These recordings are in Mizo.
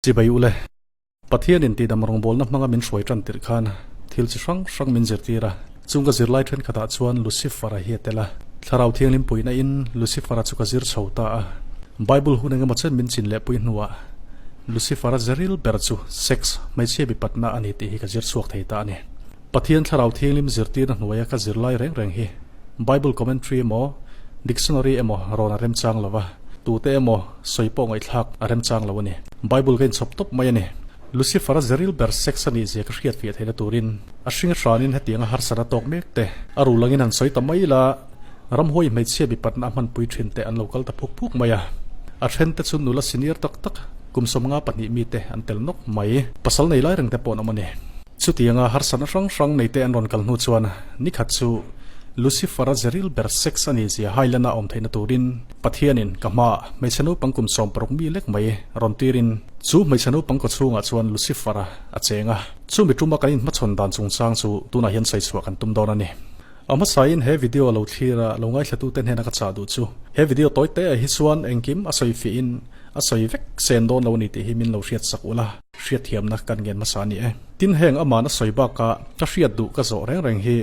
Chibai ule, Pathianin tihdam rawngbawlna hmanga min hruai tan tirh khan thil chi hrang hrang min zirtir a. Chung ka zirlai thenkhatah chuan Lucifer-a hi a tel a. Thlarau Thianghlim puihna in Lucifer-a chu ka zir chho ta a. Bible hun engemaw chen min chin leh pui hnuah Lucifer-a zeril ber chu sex, hmeichhia mipatna a ni tih hi ka zir chhuak thei ta a ni. Pathian Thlarau Thianghlim zirtirna hnuaia ka zirlai reng reng hi Bible commentary emaw, dictionary emaw rawn a remchang lo va, tute emaw sawi pawh ngaihthlak a remchang lo a ni. Bible ka inchhawp tawp mai a ni. Lucifer-a zeril ber sex a nih zia ka hriat fiah theihna turin a hring hranin hetianga harsatna tawk mek te a rul angin han sawi ta mai ila, ramhuai hmeichhia mipatna a hmanpui thin te an lo kal ta phuk phuk mai a. A then te chu nula senior tak tak, kum 52 mite an tel nawk mai. Pasal nei lai reng te pawh an awm a ni. Chutianga harsatna hrang hrang neite an rawn kal hnu chuan nikhat chu Lucifer-a zeril ber sex a nihzia Highland-a awm theihna turin Pathianin ka hmaah hmeichhe naupang kum 60 mi lek mai rawn tirin chu hmeichhe naupang kawchhungah chuan Lucifer-a a cheng a. Chumi tuma kan inhmachhawn dan chungchang chu tunah hian sawi chhuah kan tum dawn a ni. A hmasain he video lo thlir a lo ngaithlatute hnena ka chah duh chu he video tawi te ah hi chuan engkim a sawi fiahin a sawi vek sen dawn lo a ni tih hi min lo hriat sak ula. Hriatthiamna kan ngen hmasa a ni e. Tin heng aman a sawi bakah ka hriat duh ka zawh reng reng hi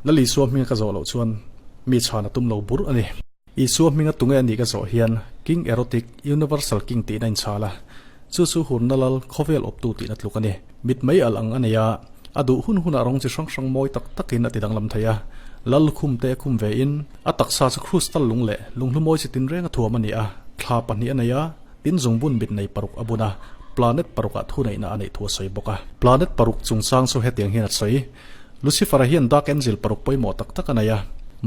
Lal Isua hminga ka zawh loh chuan mi chhan a tum lo bur a ni. Isua hminga tunge a nih ka zawh hian King Erotic, Universal King tihna inchhal a, chu chu hurna lal khawvel awptu tihna tluk a ni. Mit mei alh ang a nei a, a duh hun hunah rawng chi hrang hrang mawi tak takin a ti danglam thei a. Lal lukhum te a khum ve in a taksa chu krustal lung leh lunghlu mawi chi tinreng a thuam a ni a, thla pahnih a nei a, Tin zungbun mit nei paruk a bun a, planet parukah thuneihna a neih thu a sawi bawk a. Planet paruk chungchang chu hetiang hian a sawi, Lucifer-a hian dark angel paruk pawimawh tak tak a nei a.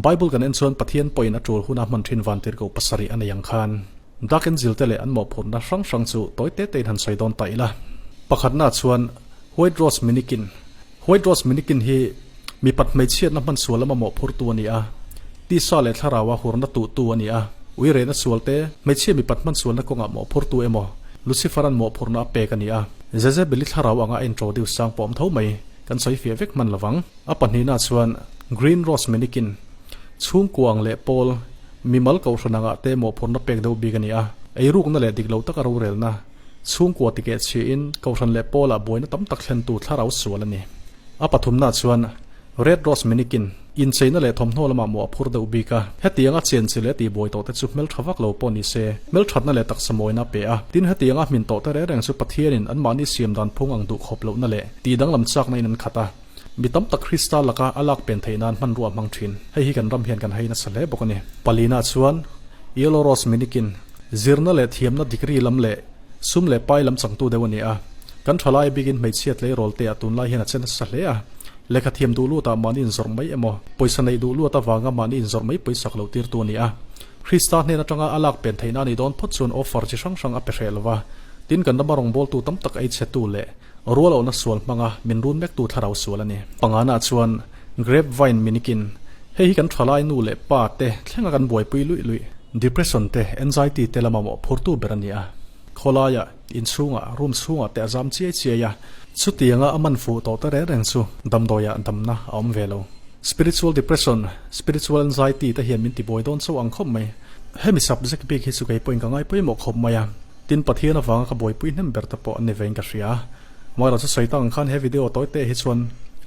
Bible kan en chuan Pathian pawhin a tul huna hman thin vantirhkoh pasarih a nei ang khan. Dark angel te leh an mawhphurhna hrang hrang chu tawi te tein han sawi dawn ta ila. Pakhatna chuan White Rose Minikin. White Rose Minikin hi mipat hmeichhiatna hman sual lama mawhphurtu a ni a, tisa leh thlaraua hurna tuhtu a ni a, uirehna sual te, hmeichhia mipat hman sualna kawngah mawhphurtu emaw, Lucifer-a'n mawhphurhna a pek a ni a. Jezebel-i thlarau anga a introduce chang pawh awm tho mai, kan sawi fiah vek hman lovang. A pahnihna chuan Green Rose Minikin, chhungkuang leh pawl, mimal kohhran angah te mawhphurhna pek deuh bik a ni a, eirukna leh dik lo taka rorelna, Chhungkua tikeh chhiahin Kohhran leh Pawlah buaina tam tak thlentu thlarau sual a ni. A pathumna chuan Red Rose Minikin incheina leh thawmhnaw lamah mawh a phur deuh bik a. Hetianga chenchi leh tihbuai tawhte chu hmeltha vak lo pawh ni se, hmelthatna leh taksa mawina a pe a. Tin, hetianga hmin tawhte reng reng chu Pathianin anmahni siam dan phung ang duh khawp lohna leh tihdanglam chakna in an khat a. Mi tam tak Krista laka a lak pen theih nan hmanrua a hmang thin. Hei hi kan ram hian kan hei nasa hle bawk a ni. Palina chuan Yellow Rose Minikin zirna leh thiamna degree lam leh sum leh pai lam changtu deuh a ni a. Kan thalai bikin hmeichhia tleirawl te ah tunlai hian a che nasa hle a. Lehkha thiam duh lut ah mahni inzawrh mai emaw, pawisa neih duh luat avanga mahni inzawrh mai pawisak loh tirtu a ni a. Krista hnen atanga a lak pen theihna a nih dawn phawt chuan offer chi hrang hrang a pe hreh lova. Tin, kan rama rawngbawltu tam tak ei chhetu leh Rualawhna sual hmanga min run mektu thlarau sual a ni. Pangana chuan Grape vine minikin, Hei hi kan thalai nu leh pa te thlenga kan buaipui luih luih. Depression te, anxiety te lama mawhphurtu ber a ni a. Khawlaia, inchhunga, room chhungah te a zam chiai chiai a. Chutianga a man fuh tawh te reng reng chu damdawiah damna a awm ve lo. Spiritual depression, spiritual anxiety te hian min tibuai dawn chauh ang khawp mai. Hemi subject bik hi chu kei pawhin ka ngai pawimawh khawp mai a. Tin, Pathian avanga ka buaipui hnem ber te pawh an ni vein ka hria. Amaherawhchu sawi tak ang khan he video tawi te hi chuan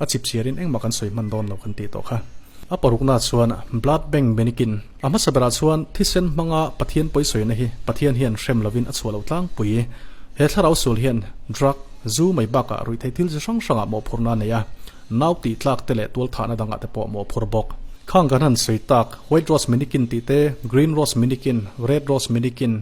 a chip chiarin engmah kan sawi hman dawn lo kan tih tawh kha. A parukna chuan Blood Bank Minikin a hmasa berah chuan thisen hmanga Pathian pawisawina hi Pathian hian hrem lovin a chhuah loh tlangpui. He thlarau sual hian drug, zu mai bakah ruihtheih thil chi hrang hrangah mawhphurhna a nei a, nau tih tlak te leh tualthahna dangah te pawh mawhphur bawk. Khang kan han sawi tak White Rose Minikin tih te, Green Rose Minikin, Red Rose Minikin,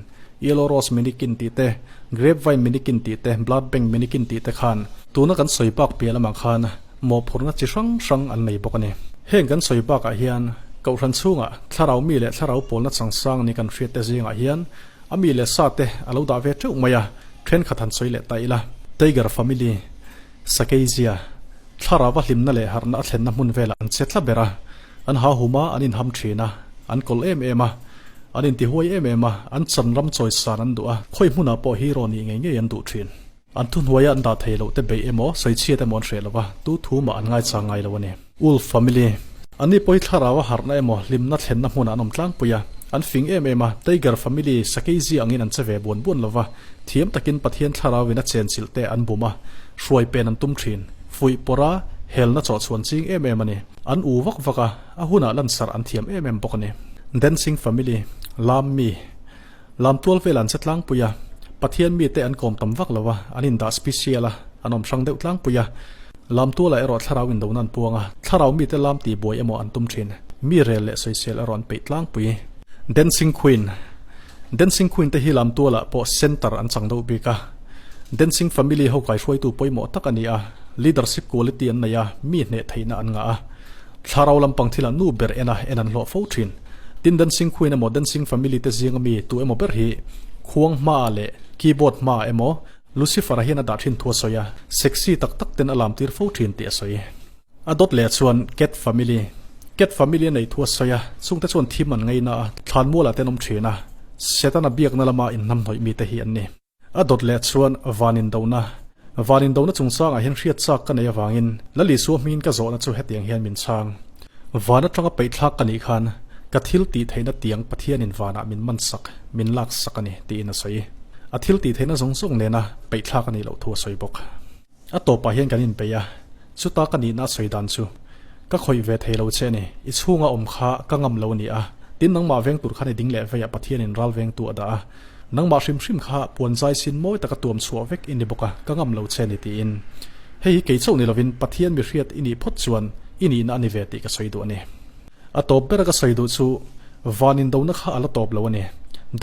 Yellow Rose Minikin tih te, Grape Vine Minikin tih te, Blood Bank Minikin tih te khan tuna kan sawi bak piah lamah khan mawhphurhna chi hrang hrang an nei bawk a ni. Heng kan sawi bakah hian Kohhran chhungah thlarau mi leh thlarau pawlna changsang ni kan hriat te zingah hian a mi leh sa te a lo dah ve teuh mai a, thenkhat han sawi leh ta ila. Tiger Family, Sakeizia, thlarau a hlimna leh harhna a thlenna hmun velah an che tla ber a, an ha hum a, an inham thin a, an kawlh em em a, an intihuai em em a, an chan ram chawisan an duh a, khawi hmunah pawh hero nih ngei ngei an duh thin. An thuhnuaia an dah thei loh te beih emaw, sawichhiat emaw an hreh lo va, tu thu mah an ngaichang ngai lo a ni. Wolf Family, Anni pawh hi thlarau a harhna emaw hlimna thlenna hmunah an awm tlangpui a. An fing em em a, Tiger Family sakei zia angin an che ve buan buan lova, thiam takin Pathian thlarauin a chenchilh te an bum a, hruai pen an tum thin. Fuih pawrh a, helna chawhchhuan ching em em a ni. An u vak vak a, a hunah lansarh an thiam em em bawk a ni. Dancing Family, Lam mi, Lamtual vel an che tlangpui a, Pathian mite an kawm tam vak lo a, an indah special a, an awm hrang deuh tlangpui a. Lamtualah erawh thlarau indona an puang a, thlarau mite lam tih buai emaw an tum thin. Mi rel leh sawisel erawh an peih tlangpui. Dancing Queen Dancing Queen te hi Lamtualah pawh centre an chang deuh bik a. Dancing Family ho kaihruaitu pawimawh tak a ni a, leadership quality an nei a, mi hneh theihna an ngah a. Thlarau lampang thilah nu ber en a, en an hlawh fo thin. Tin Dancing Queen emaw Dancing Family te zinga mi tu emaw ber hi khuang hmaah leh keyboard hmaah emaw Lucifer-a hian a dah thin thu a sawi a, sexy tak tak ten a lam tir fo thin tih a sawi. A dawt leh chuan Cat Family Cat Family a neih thu a sawi a, chungte chuan thim an ngaina a, thlanmualah te an awm thin a, Setana biakna lama inhnamhnawih mite hi an ni. A dawt leh chuan van indona, van indona chungchangah hian hriat chak ka nei avangin Lali Sua hmingin ka zawhna chu hetiang hian min chhang. Van atanga peihthlak ka nih khan ka thil tih theihna tiang Pathianin vanah min man sak, min lak sak a ni, tiin a sawi. A thil tih theihna zawng zawng nena peihthlak a nih loh thu a sawi bawk. A tawpah hian kan inpeih a, chuta ka nihna a sawi dan chu, Ka khawih ve thei lo che a ni, i chhunga awm kha ka ngam lo a ni a, tin nangmah veng tur khan i ding leh veiah Pathianin ral vengtu a dah a, nangmah hrim hrim kha puan zai sin mawi taka tuam chhuah vek i ni bawk a, ka ngam lo che a ni tiin. Hei hi kei chauh ni lovin Pathian mi hriat i nih phawt chuan i nihna a ni ve tih ka sawi duh a ni. A tawp bera ka sawi duh chu van indona kha a la tawp lo a ni.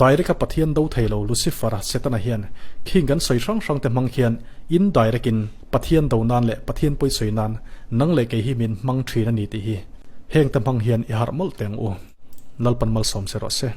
Direct a Pathian do thei lo Lucifer-a, Setana hian khing kan sawi hrang hrang te hmang hian indirect in Pathian do nan leh Pathian pawi sawi nan nang leh kei hi min hmang thin a ni tih hi heng te hmang hian i harh mawlh teh ang u. Lalpan malsawm che rawh se.